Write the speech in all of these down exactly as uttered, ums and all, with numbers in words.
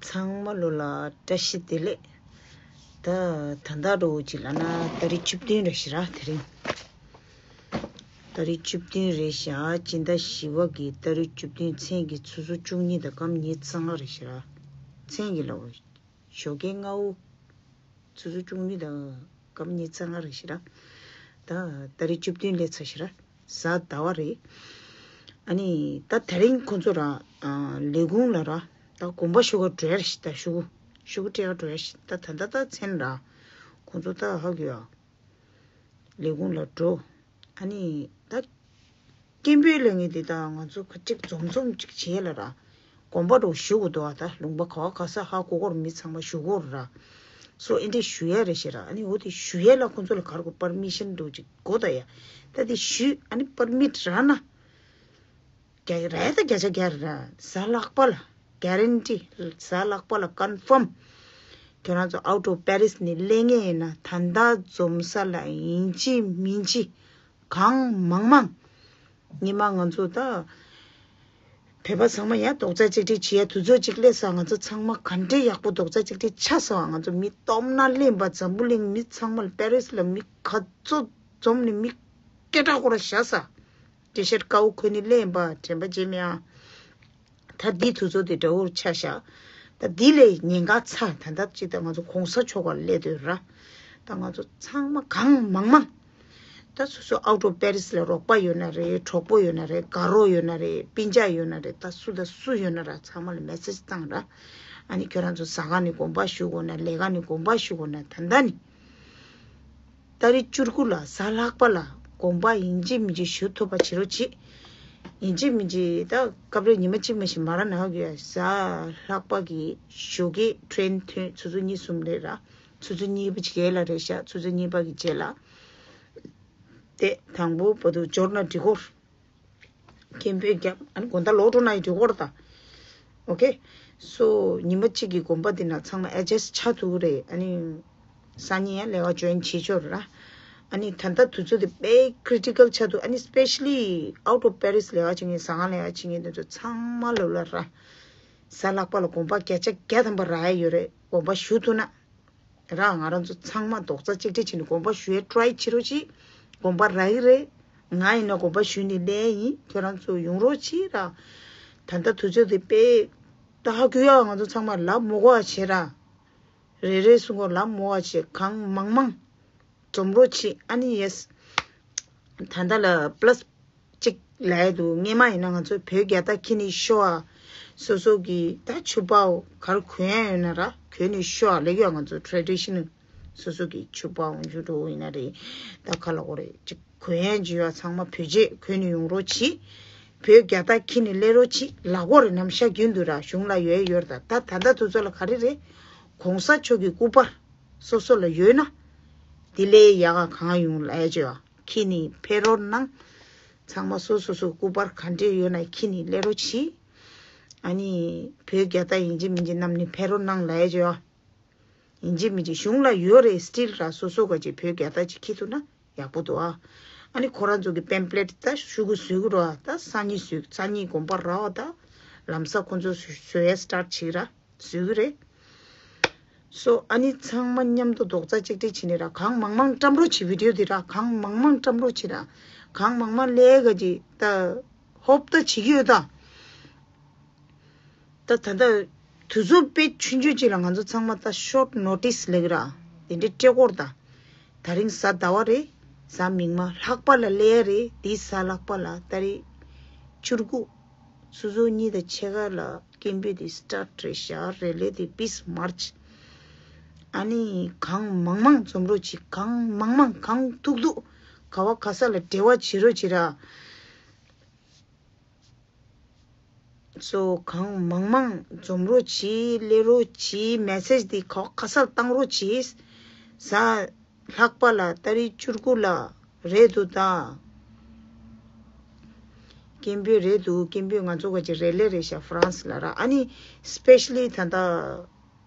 ཚང་མ་ལོ་ལ་བཀྲ་ཤིས་བདེ་ལེགས། ད་ད་ལྟ་འགྲོ་ཅིག་ལ་ན་ཏ་རིག་བཅུ་བདུན་རེད་ཤི་ར་དེ་རིང་། ཏ་རིག་བཅུ་བདུན་རེད་ཤག་སྤྱི་ཟླ་བཞི་པ་གི་ཏ་རིག་བཅུ་བདུན་མཚན་གི་ཆུ་ཚོད་བཅུ་གཉིས་དང་སྐར་མ་ཉི་ཤུ་རྩ་ལྔ་རེད་ཤི་ར། མཚན་གི་ལོ། ཞོགས་ཀའི་སྔ་པོ། ཆུ་ཚོད་བཅུ་གཉིས་དང་སྐར་མ་ཉི་ཤུ་རྩ་ལྔ་རེད་ཤི་ར། ད་ཏ་རིག་བཅུ་བདུན་སླེབས་ཚར་ཤི་ར། གཟའ་ཟླ་བ་རེད། ཨ་ནི་ད་དེ་རིང་ཁོང་ཚོ་ར། ལས་ཁུངས་ལ་ར། ད་དགོན་པ་ཞུ་ག་འགྲོ་ཡ་རེད་ཤི། ད་ཞུ་གུ་ཞུ་གུ་སྤྲད་ག་འགྲོ་ཡ་རེད་ཤི། ད་ད་ད་ད་མཚན་ར། ཁོང་ཚོ་ད་ཧ་གོ་ཡ། ལས་ཁུངས་ལ་འགྲོ། ཨ་ནི་ད་སྐད་འབོད་ལས་ངེས་དེ་ད་ང་ཚོ་ཁ་ཅིག་འཛོམས་འཛོམས་ཅིག་བྱས་ལ་ར། དགོན་པ་འགྲོ་ཞུ་དགོས་འདུག་ཨ། ད་ལུང་པ་ག་བ་ག་ས་ཧ་གོ་གོ་ར། མི་ཚང་མ་ཞུ་གོ་ར། སོ་ཨེ་འདྲས་ཞུ་ཡ་རེད་ཤི་ར། ཨ་ནི་འོ་དེ་ཞུ་ཡ་ལ་ཁོང་ཚོ་ལ་ག་རེ་དགོས། པར་མི་ཤན་འགྲོ་ཅིག་དགོས་ད་ཡ། ད་དེ་ཞུས་ཨ་ནི་པར་མིཊ་རག་ན། རྒྱ་ར་ད་བརྒྱ་ཆ་བརྒྱ་ར། གཟའ་ལྷག་པ་ལ་གྷ་རན་ཊི། གཟའ་ལྷག་པ་ལ་ཀོན་ཕོམ། ཁྱོད་རང་ཚོ་out of Paris ནས་སླེབས་མཁན་ཡིན་ན་ད་ལྟ་འཛོམས་ས་ལ་ཡིན་གཅིག་མིན་གཅིག་གང་མང་མང་། ཉི་མ་ང་ཚོ་ད་བོད་པ་ཚང་མ་ཡང་རྡོག་རྩ་གཅིག་སྒྲིལ་བྱེད་ཡ་དུས་ཚོད་གཅིག་སླེབས་སོང་། ང་ཚོ་ཚང་མ་ག་འདྲས་ཡག་པོ་རྡོག་རྩ་གཅིག་སྒྲིལ་ཆགས་སོང་། ང་ཚོ་མི་སྟོབས་ན་གླེན་པ། འཛམ་བུ་གླིང་མི་ཚང་མ་ལ་པེ་རི་སི་ལ་མི་ག་ཚོད་འཛོམས་ནས་མི་སྐད་གྲགས་ཁོ་ར་བཞག་ས། ཊི་ཤར་ཊི་དཀར་པོ་གོན་ནས་སླེབས་པ་དྲན་པ་བརྗེད་མེད་ཨ། ད་འདི་དུས་ཚོད་འདི་འདྲ་བོར་ཆགས་ཤག་ད་འདི་ལས་ཉེན་ཁ་ཚ། ད་ལྟ་ཅིག་ད་ང་ཚོ་གོང་ས་མཆོག་ག་སླེབས་དུས་ར། ད་ང་ཚོ་ཚང་མ་གང་མང་མང་། ད་སོ་སོ་out of Paris ལ་རོགས་པ་ཡོད་ན་རེད། གྲོགས་པོ་ཡོད་ན་རེད། དགའ་རོགས་ཡོད་ན་རེད། སྤུན་ཀྱག་ཡོད་ན་རེད། ད་སུ་དང་སུ་ཡོད་ན་ར་ཚང་མ་ལ་མེ་སེ་ཇི་བཏང་ར། ཨ་ནི་ཁྱོད་རང་ཚོ་ཟ་ཁང་ནས་དགོན་པ་ཞུ་དགོས་ན། ལས་ཀ་ནས་དགོན་པ་ཞུ་དགོས་ན་ད་ལྟ་ནས། ཏ་རིག་བཅུ་དགུ་ལ་གཟའ་ལྷག་པ་ལ་དགོན་པ་ཡིན་གཅིག་མིན་གཅིག་ཞུ་ཐུབ་པ་བྱེད་རོགས་གྱིས། ཡིན་གཅིག་མིན་གཅིག་ད་སྐབས་རེ་ཉི་མ་གཅིག་མ་ཞིག་མ་ར་ནག་གི་གཟའ་ལྷག་པ་གི་ཞོགས་ཀའི་ཊེ་རེན་ཐོན་ཆུ་ཚོད་གཉིས་གསུམ་རེད་ར། ཆུ་ཚོད་གཉིས་པ་གཅིག་ལ་རེད་ཤག་ཆུ་ཚོད་གཉིས་པ་གི་རྗེས་ལ། དེ་དང་པོ་བར་དུ་འབྱོར་ན་འགྲིག་གོ། སྐད་འབོད་རྒྱབ། ཨ་ནི་དགོང་དག་ལོག་འགྲོ་ན་ཡི་འགྲིག་གོ་ར་ད། ཨོ་ཁེ། སོ་ཉི་མ་གཅིག་གི་དགོན་པ་འདི་ན་ཚང་མ་ཨེ་ཇེ་སི་ཊི་ཆགས་ཐུབ་ཀྱི་རེད། ཨ་ནི་སང་ཉིན་ཡང་ལས་ཀ་ཇོ་ཡིན་བྱེད་ཆོག་ར། ཨ་ནི་ད་ལྟ་དུས་ཚོད་དེ་དཔེ་ཀི་རི་ཊི་ཀལ་ཆགས་འདུག་ཨ་ནི་སི་པེ་ཤ་ལི་out of Paris ལས་ཀ་བྱེད་མཁན་ཟ་ཁང་ལས་ཀ་བྱེད་མཁན་དེ་ཚོ་ཚང་མ་ལོ་ལ་ར། གཟའ་ལྷག་པ་ལ་དགོན་པ་བརྒྱ་ཆ་བརྒྱ་ཐམ་པ་རག་ཡ་ཡོད་རེད། དགོན་པ་ཞུ་ཐུབ་ན། ར་ང་རང་ཚོ་ཚང་མ་རྡོག་རྩ་གཅིག་སྒྲིལ་བྱས་ནས་དགོན་པ་ཞུ་ཡའི་ཊི་རའི་བྱེད་རོགས་གྱིས། དགོན་པ་རག་གི་རེད། ང་ཡིན་ན་དགོན་པ་ཞུས་ནས་སླེབས་ཡིན། ཁྱོད་རང་ཚོ་ཡོང་རོགས་གྱིས་ར། ད་ལྟ་དུས་ཚོད་དེ་དཔེ་ད་ཧ་གོ་ཡ། ང་ཚོ་ཚང་མ་ལབ་མོ་གོ་བ་བྱེད་ར། རེ་རེ་གསུང་གོ་ལབ་མོ་བ་བྱེད། གང་མང་མང་འཛོམས་རོགས་གྱིས། ཨ་ནི་ཡེ་སི། ད་ལྟ་ལ་པ་ལ་སི་གཅིག་ལབ་ཡ་འདུག་སྔས་མ་ཡིན་ན་ང་ཚོ་བོད་རྒྱལ་དར་འཁྱེར་ནས་ཤོག་ཨ། སོ་སོ་གི་ད་ཕྱུ་པའོ་ག་རེ་གོན་ཡ་ཡོད་ན་ར་གོན་ནས་ཤོག་ཨ་ལབ་ཡོད། ང་ཚོ་ཊེ་རེ་ཌི་ཤི་ནལ་སོ་སོ་གི་ཕྱུ་པའོ་འཇུ་འགྲོ་ཡིན་ན་རེད། ད་ག་ལ་གོ་རེད་ཅིག་གོན་ཡ་འཇུ་ཡ་ཚང་མ་བོད་ཆས་གོན་ནས་ཡོང་རོགས་གྱིས། བོད་རྒྱལ་དར་འཁྱེར་ནས་སླེབས་རོགས་གྱིས། ལ་གོ་རེད། ནམ་ཞག་རྒྱུན་དུ་ར་གཞུང་ལ་ཡོད་ཡོད་ར། ད་ད་ད་ད་དུས་ཚོད་ལ་ག་རེ་རེད། གོང་ས་མཆོག་གི་སྐུ་པར་སོ་སོ་ལ་ཡོད་ན། དེ་ལས་ཡག་ག་གང་ཡོང་ལབ་ཡ་བྱོས་ཨ། འཁྱེར་ནས་ཕེབས་རོགས་གནང་། ཚང་མ་སོ་སོ་སོ་སྐུ་པར་ག་འདྲས་ཡོད་ན་འཁྱེར་ནས་སླེབས་རོགས་གྱིས། ཨ་ནི་བོད་རྒྱལ་དར་ཡིན་གཅིག་མིན་གཅིག་བསྣམས་ནས་ཕེབས་རོགས་གནང་ལབ་ཡ་བྱོས་ཨ། ཡིན་གཅིག་མིན་གཅིག་གཞུང་ལ་ཡོད་རེད། སི་ཊིལ་ར་སོ་སོ་ག་ཅིག་བོད་རྒྱལ་དར་ཅིག་འཁྱེར་ཐུབ་ན་ཡག་པོ་འདུག་ཨ། ཨ་ནི་ཁོ་རང་ཚོ་གི་པེམ་ཕི་ལེཊ་ད་ཤོག་གུ་བཟོ་གི་རོགས་ཨ། ད་སང་ཉིན་བཟོ། སང་ཉིན་དགོན་པ་རག་ཨ། ད་ལམ་སང་ཁོ་ཚོ་བཟོ་ཡ་སི་ཊར་ཊི་བྱེད་ར། བཟོ་གི་རེད། སོ་ཨ་ནི་ཚང་མ་མཉམ་དུ་རྡོག་རྩ་གཅིག་སྒྲིལ་བྱས་ནས་ར། གང་མང་མང་བཀྲམ་རོགས་བྱེད། བི་ཌི་ཡོ་འདི་ར་གང་མང་མང་བཀྲམ་རོགས་བྱེད་ར། གང་མང་མང་ལས་ཀ་ཅིག་ད་ཧོབ་ད་བྱེད་ཀྱི་ཡོད་ད། ད་ད་ད་དུས་ཚོད་དཔེ་ཆུང་ཆུང་ཅིག་ལ་ང་ཚོ་ཚང་མ་ད་ཤོར་ཊི་ནོ་ཊིས་ལབ་ཀྱི་ར། དེ་འདྲའི་སྤྲད་ཀྱི་ཡོད་ད། ད་རིང་གཟའ་ཟླ་བ་རེད། གཟའ་མིག་དམར་ལྷག་པ་ལ་སླེབས་ཡ་རེད། དེ་གཟའ་ལྷག་པ་ལ་ཏ་རིག་བཅུ་དགུ། ཆུ་ཚོད་གཉིས་དང་ཕྱེད་ཀ་ལ་སྐད་འབོད་དེ་སི་ཊར་ཊི་རེད་ཤག་རེ་ལེ་དེ་བིས་མར་ཆི། ཨ་ནི་གང་མང་མང་འཛོམས་རོགས་གྱིས། གང་མང་མང་གང་ཐུག་ཐུག་ག་བ་ག་ས་ལ་འབྲེལ་བ་བྱེད་རོགས་བྱེད་ར། སོ་གང་མང་མང་འཛོམས་རོགས་གྱིས། སླེབས་རོགས་གྱིས། མེ་སེ་ཇི་འདི་ག་བ་ག་སར་བཏང་རོགས་གྱིས། གཟའ་ལྷག་པ་ལ་ཏ་རིག་བཅུ་དགུ་ལ་རེད་འདུག་ད། སྐད་འབོད་རེད་འདུག་སྐད་འབོད་ང་ཚོ་ག་ཅིག་རེ་ལེ་རེད་ཤག་ཧྥ་རན་སི་ལ་ར། ཨ་ནི་སི་པེ་ཤ་ལི་ད་ལྟ་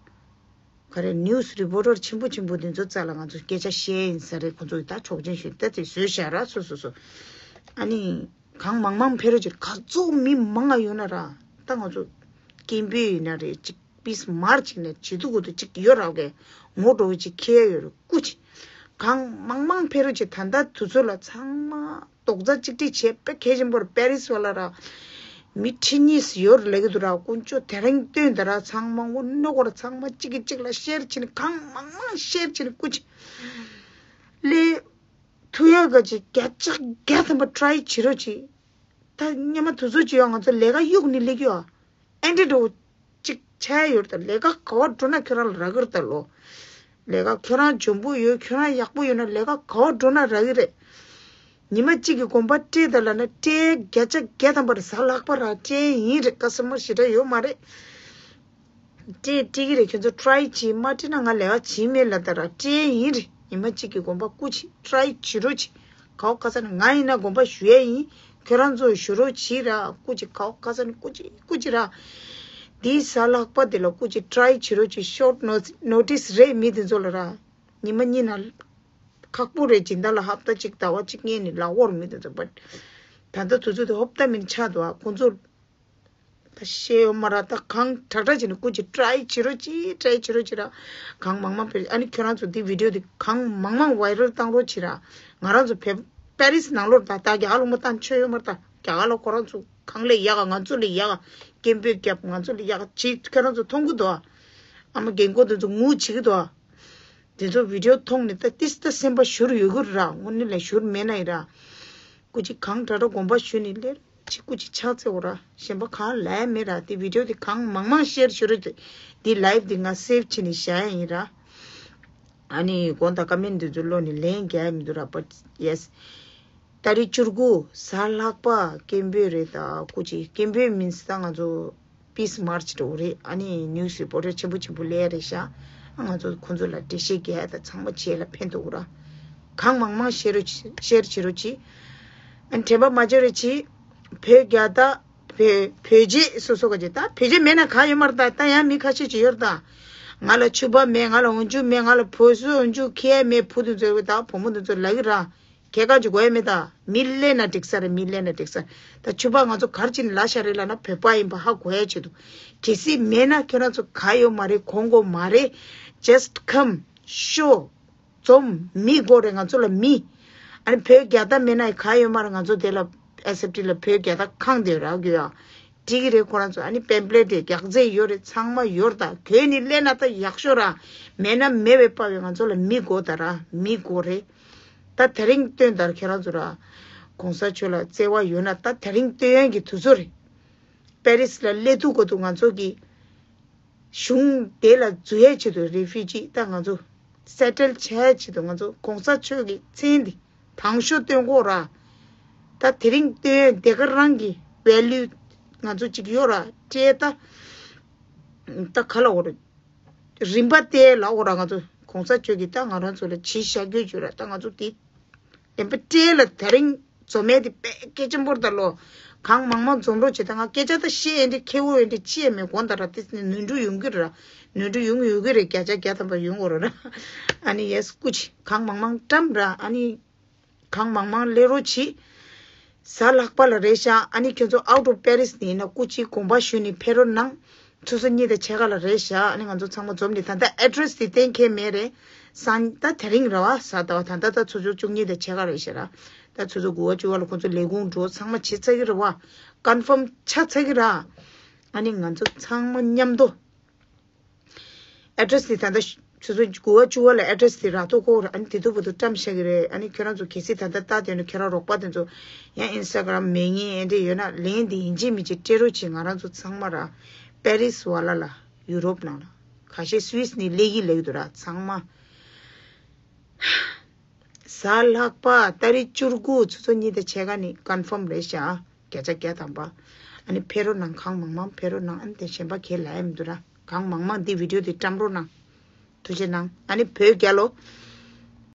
ག་རེ་ནིའུ་སི་རི་པོ་ཊར་ཆེན་པོ་ཆེན་པོ་འདི་ཚོ་རྩ་ལ་ང་ཚོ་སྐད་ཆ་བཤད་ཡིན་ས་རེད། ཁོ་ཚོ་ད་ཆོག་མཆན་ཞུས་ད་དེ་བཟོས་བཞག་ར། སོ་སོ་སོ། ཨ་ནི་གང་མང་མང་ཕེབས་རོགས་གྱིས། ག་ཚོད་མི་མང་ང་ཡོད་ན་ར། ད་ང་ཚོ་ སྐད་འབོད་ཡིན་ན་རེད། ཅིག་པིས་མར་ཅིག་ནས་བྱེད་དུ་གོ་དུ་ཅིག་ཡོད་ར་གས། ངོ་འགྲོ་བའི་ཅིག་ཁྱེར་ཡོད་རེད། སྐུ་ཅིག་གང་མང་མང་ཕེབས་རོགས་ཅིག་ད་ལྟ་དུས་ཚོད་ལ་ཚང་མ་རྡོག་རྩ་གཅིག་སྒྲིལ་བྱས་པའི་གལ་ཆེན་པོར་པེ་རི་སི་བ་ལ་ར། མི་ཁྲི་གཉིས་ཡོད་རེད་ལབ་ཀྱི་འདུག་ར། དཀོན་མཆོག་དེ་རིང་སྟོན་དེ་ར་ཚང་མ་ངོ་གནོད་གོ་ར། ཚང་མ་གཅིག་གིས་གཅིག་ལ་ཤེར་བྱས་ནས་གང་མང་མང་ཤེར་བྱས་ནས་སྐུ་ཅིག་ལས། ཐུ་ཡ་ག་ཅིག་བརྒྱ་ཆ་བརྒྱ་ཐམ་པ་ཊ་རའི་བྱེད་རོགས་ཅིག་ད་སྔོན་མ་དུས་ཚོད་ཅིག་ཡོད། ང་ཚོ་ལས་ཀ་གཡུག་ནས་སླེབས་ཀྱི་ཡོད། ཨེ་འདྲ་འགྲོ་ཅིག་ཆགས་ཡོད་ད། ལས་ཀ་ག་བ་འགྲོ་ན་ཁྱོད་རང་ལ་རག་གི་རེད་ད་ལོ། ལས་ཀ་ཁྱོད་རང་འཇོན་པོ་ཡོད། ཁྱོད་རང་ཡག་པོ་ཡོད་ན་ལས་ཀ་ག་བ་འགྲོ་ན་རག་གི་རེད། ཉི་མ་གཅིག་གི་གོམ་པ་སྤྲད་ད་ལབ་ན་སྤྲད། བརྒྱ་ཆ་བརྒྱ་ཐམ་པ་རེད། གཟའ་ལྷག་པ་ར་སྤྲད་ཡིན་རེད། ཀ་སི་ཊ་མར་ཞེ་དྲག་ཡོད་མ་རེད། སྤྲད་སྤྲད་ཀྱི་རེད། ཁྱོད་ཚོ་ཊ་རའི་བྱེད། མ་སྤྲད་ན་ང་ལས་ཀ་བྱེད་མེད་ལབ་ད་ར། སྤྲད་ཡིན་རེད། ཉི་མ་གཅིག་གི་གོམ་པ་སྐུ་མཁྱེན་ཊ་རའི་བྱེད་རོགས་བྱེད། གའོ་ཁ་ས་ནས་ང་ཡིན་ན་དགོངས་པ་ཞུ་ཡས་ཡིན། ཁྱོད་རང་ཚོ་ཞུ་རོགས་བྱེད་ར། སྐུ་མཁྱེན། གའོ་ཁ་ས་ནས་སྐུ་མཁྱེན་སྐུ་མཁྱེན་ར། འདིའི་གཟའ་ལྷག་པ་འདི་ལ་སྐུ་མཁྱེན་ཊ་རའི་བྱེད་རོགས་བྱེད། ཤོཊ་ནོ་ཊིས་རེད། མི་དེ་ཚོ་ལ་ར། ཉི་མ་གཉིས་ནང་ཁག་པོ་རེད། སྦྱིན་བདག་ལ་ཧབ་ཏ་གཅིག་ཟླ་བ་གཅིག་གཉིས་ནས་ལག་འོར་མི་དེ་ཚོ་བ། ད་ལྟ་དུས་ཚོད་དེ་ཧོབ་ཏ་མིན་ཆགས་འདུག་ཨ། ཁོང་ཚོ་ད་ཤེས་ཡོད་མ་ར། ད་གང་དྲག་དྲག་བྱས་ནས་སྐུ་མཁྱེན་ཊ་རའི་བྱེད་རོགས་བྱེད། ཊ་རའི་བྱེད་རོགས་བྱེད་ར། གང་མང་མང་ཕེབས། ཨ་ནི་ཁྱོད་རང་ཚོ་འདི་བི་ཌི་ཡོ་འདི་གང་མང་མང་ཝའི་རལ་བཏང་རོགས་བྱེད་ར། ང་རང་ཚོ་བེ་པེ་རི་སི་ནང་ལོགས་ད་ད་རྒྱ་གར་ལུང་པ་བཏང་ཆོག་ཡོད་མ་རེད། ད་རྒྱ་གར་ལ་ཁོ་རང་ཚོ་གང་ལས་ཡག་ག་ང་ཚོ་ལས་ཡག་ག་སྐད་འབོད་རྒྱབ། ང་ཚོ་ལས་ཡག་ག་བྱེད། ཁྱོད་རང་ཚོ་མཐོང་གི་འདུག་ཨ། ཨ་མ་རྒན་གོག་དེ་ཚོ་ངུ་བྱེད་ཀྱི་འདུག་ཨ། དེ་ཚོ་བི་ཌི་ཡོ་མཐོང་ནས་ད་ཏིས་ད་སེམས་པ་ཞུར་ཡོད་གི་ར། དངོས་གནས་ལ་ཞུར་མེད་ན་ཡི་ར། སྐུ་མཁྱེན་གང་དྲག་དྲག་དགོངས་པ་ཞུ་ནས་ལེར་ཅིག་སྐུ་མཁྱེན་ཕྱག་འཚལ་འོ་ར། གཞན་པ་གང་ལ་ཡང་མེད་ར། དེ་བི་ཌི་ཡོ་དེ་གང་མང་མང་ཤེར་ཞུ་རོགས་བྱེད། དེ་ལའིབ་དེ་ང་སེབ་བྱས་ནས་བཞག་ཡ་ཡིན་ར། ཨ་ནི་དགོངས་དག་ཀ་མེན་དེ་ཚོ་ཀློག་ནས་ལན་རྒྱག་ཡ་མི་འདུག་ར། བཊ་ཡེ་སི། ཏ་རིག་བཅུ་དགུ་གཟའ་ལྷག་པ་སྐད་འབོད་རེད། ད་སྐུ་མཁྱེན་སྐད་འབོད་མིན་སི་ད་ང་ཚོ་པིས་མར་ཆི་འགྲོ་གི་རེད། ཨ་ནི་ནིའུ་སི་རི་པོ་ཊར་ཆེན་པོ་ཆེན་པོ་སླེབས་ཡ་རེད་ཤག་ཨ་ང་ཚོ་ཁོང་ཚོ་ལ་འགྲེལ་བཤད་རྒྱག་ཡ་ད་ཚང་མ་བྱས་ལ་ཕན་ཐོགས་གི་ར། གང་མང་མང་ཤེར་རོགས་ཤེར་བྱེད་རོགས་གྱིས། ཨ་ནི་དྲན་པ་མ་བརྗེད་རོགས་གྱིས། བོད་རྒྱ་ད་བོད་བོད་རྗེས་སོ་སོ་ག་ཅིག་ད་བོད་རྗེས་མེད་ན་གང་ཡོད་མ་རེད། ད་ད་ཡང་མི་ཁ་ཤས་ཅིག་ཡོད་རེད། ད་ང་ལ་ཕྱུ་པ་མེད། ང་ལ་འོག་འཇུག་མེད། ང་ལ་བུ་སུ་འོག་འཇུག་ཁྱེད་མེད། བུ་དེ་ཚོ་ད་བུ་མོ་དེ་ཚོ་ལབ་ཀྱི་ར། ཁྱད་གང་ཅིག་གོ་ཡ་མེད། ད་མི་སླེབས་ན་འགྲིག་ས་རེད། མི་སླེབས་ན་འགྲིག་ས། ད་ཕྱུ་པ་ང་ཚོ་ག་རེ་བྱས་ནས་ལབ་བཞག་རེད་ལབ་ན་བོད་པ་ཡིན་པ་ཧ་གོ་ཡ་ཆེད་དུ། གལ་སྲིད་མེད་ན་ཁྱོད་རང་ཚོ་ག་ཡོད་མ་རེད། གོ་དགོས་མ་རེད། Just come, show. འཛོམས། མི་དགོས་རེད་ང་ཚོ་ལ་མི། ཨ་ནི་བོད་རྒྱལ་དར་མེད་ན་ག་ཡོད་མ་རེད། ང་ཚོ་དེ་ལ་ཨེ་སི་ཨེཕ་ཊི་ལ་བོད་རྒྱལ་དར་གང་དེ་རག་གི་ཡོད། འགྲིག་གི་རེད། ཁོ་རང་ཚོ་ཨ་ནི་པེམ་ཕི་ལེཊ་དེ་རྒྱག་རྩེ་ཡོད་རེད། ཚང་མ་ཡོད་རེད། ད་གྱོན་ནས་སླེབས་ན་ད་ཡག་ཤོས་ར། མེད་ན་མེད་པའི་དཔའ་བའི་ང་ཚོ་ལ་མི་དགོས་ད་ར། མི་དགོས་རེད། ད་དེ་རིང་སྟོན་དར་ཁྱེད་རང་ཚོ་ར། གོང་ས་མཆོག་ལ་བརྩེ་བ་ཡོད་ན་ད་དེ་རིང་སྟོན་ཡོན་གྱི་དུས་ཚོད་རེད། པེ་རི་སི་ལ་སླེབས་དུས་གོ་དུས་ང་ཚོ་གི་གཞུང་དེ་ལ་འཛུལ་ཡས་ཆེད་དུ་རེ་ཕུ་ཇི་ད་ང་ཚོ་སེ་ཊལ་བྱས་ཆེད་དུ་ང་ཚོ་གོང་ས་མཆོག་གི་མཚན་འདི་དང་ཤོས་སྟོན་དགོས་ར། ད་དེ་རིང་སྟོན་དེ་ག་རང་གི་ཝེ་ལུ་ང་ཚོ་གཅིག་ཡོད་ར། སྤྲད་ད་ད་ག་ལ་འོ་ར། རིམ་པ་དེ་ལ་འོ་ར། ང་ཚོ་གོང་ས་མཆོག་གིས་ད་ང་རང་ཚོ་ལ་བྱས་བཞག་རྒྱུ་བརྗོད་ར། ད་ང་ཚོ་དེ་ལེན་པ་སྤྲད་ལ་དེ་རིང་འཛོམས་མེད་དེ་དཔེ་སྐད་ཆ་འབོར་ད་ལོ། གང་མང་མང་འཛོམས་རོགས་བྱེད། ད་ང་སྐད་ཆ་ད་བཤད་ཡན་དེ་ཁེ་བོ་ཡན་དེ་ཅི་ཡང་མེད་དགོངས་དག་ར། དེ་ནི་ནོར་འཁྲུལ་ཡོང་གི་ར། ནོར་འཁྲུལ་ཡོང་ཡོད་གི་རེད། བརྒྱ་ཆ་བརྒྱ་ཐམ་པ་ཡོང་གི་རེད་ར། ཨ་ནི་ཡེ་སི་སྐུ་མཁྱེན་གང་མང་མང་བཀྲམ་ར། ཨ་ནི་གང་མང་མང་སླེབས་རོགས་གྱིས། གཟའ་ལྷག་པ་ལ་རེད་ཤག་ཨ་ནི་ཁྱོད་ཚོ་out of Paris ནས་ཡིན་ན་སྐུ་མཁྱེན་དགོངས་པ་ཞུས་ནས་ཕེབས་རོགས་གནང་། ཆུ་ཚོད་གཉིས་དང་ཕྱེད་ཀ་ལ་རེད་ཤག་ཨ་ནི་ང་ཚོ་ཚང་མ་འཛོམས་ནས། ད་ལྟ་ཨེ་ཌི་རེ་སི་དེ་གཏན་འཁེལ་མེད་རེད། སང་ད་དེ་རིང་རེད་བ། གཟའ་ཟླ་བ། ད་ལྟ་ད་ཆུ་ཚོད་བཅུ་གཉིས་དང་ཕྱེད་ཀ་རེད་ཤག་ར། ད་ཆུ་ཚོད་དགུ་པ་བཅུ་པ་ལ་ཁོང་ཚོ་ལས་ཁུངས་འགྲོ་ཚང་མ་བྱེད་ཚར་གི་རེད་བ། ཀོན་ཕོམ་ཆགས་ཚར་གི་ར། ཨ་ནི་ང་ཚོ་ཚང་མ་མཉམ་དུ། ཨེ་ཌི་རེ་སི་དེ་ད་ལྟ་ཆུ་ཚོད་དགུ་པ་བཅུ་པ་ལ་ཨེ་ཌི་རེ་སི་དེ་རག་ཐོག་ཁོ་ར། ཨ་ནི་དེ་དུ་བུ་དུ་བཀྲམ་བཞག་གི་རེད། ཨ་ནི་ཁྱོད་རང་ཚོ་གལ་སྲིད་ད་ལྟ་ལྟ་དེ་ནི་ཁྱོད་རང་རོགས་པ་དེ་ཚོ་ཡང་ཨིན་སི་ཊ་གྷ་རམ་མེད་ངེས་ཨེ་འདྲས་ཡོད་ན་ལན་དེ་ཡིན་གཅིག་མིན་གཅིག་སྤྲད་རོགས་བྱེད། ང་རང་ཚོ་ཚང་མ་ར་པེ་རི་སི་བ་ལ་ལ་ཡུ་རོབ་ནང་ལ་ཁ་ཤས་སུད་སི་ནས་སླེབས་ཀྱི་ལབ་ཀྱི་འདུག་ར། ཚང་མ་གཟའ་ལྷག་པ་ཏ་རིག་བཅུ་དགུ་ཆུ་ཚོད་གཉིས་དང་ཕྱེད་ཀ་ནས་ཀོན་ཕོམ་རེད་ཤག་བརྒྱ་ཆ་བརྒྱ་ཐམ་པ། ཨ་ནི་ཕེབས་རོགས་གནང་། གང་མང་མང་ཕེབས་རོགས་གནང་། ཨ་ནི་དེ་གཞན་པ་གས་ལབ་ཡ་མི་འདུག་ར། གང་མང་མང་འདི་བི་ཌི་ཡོ་འདི་བཀྲམ་རོགས་གནང་། ཐུགས་རྗེ་གནང་། ཨ་ནི་བོད་རྒྱལ་ལོ།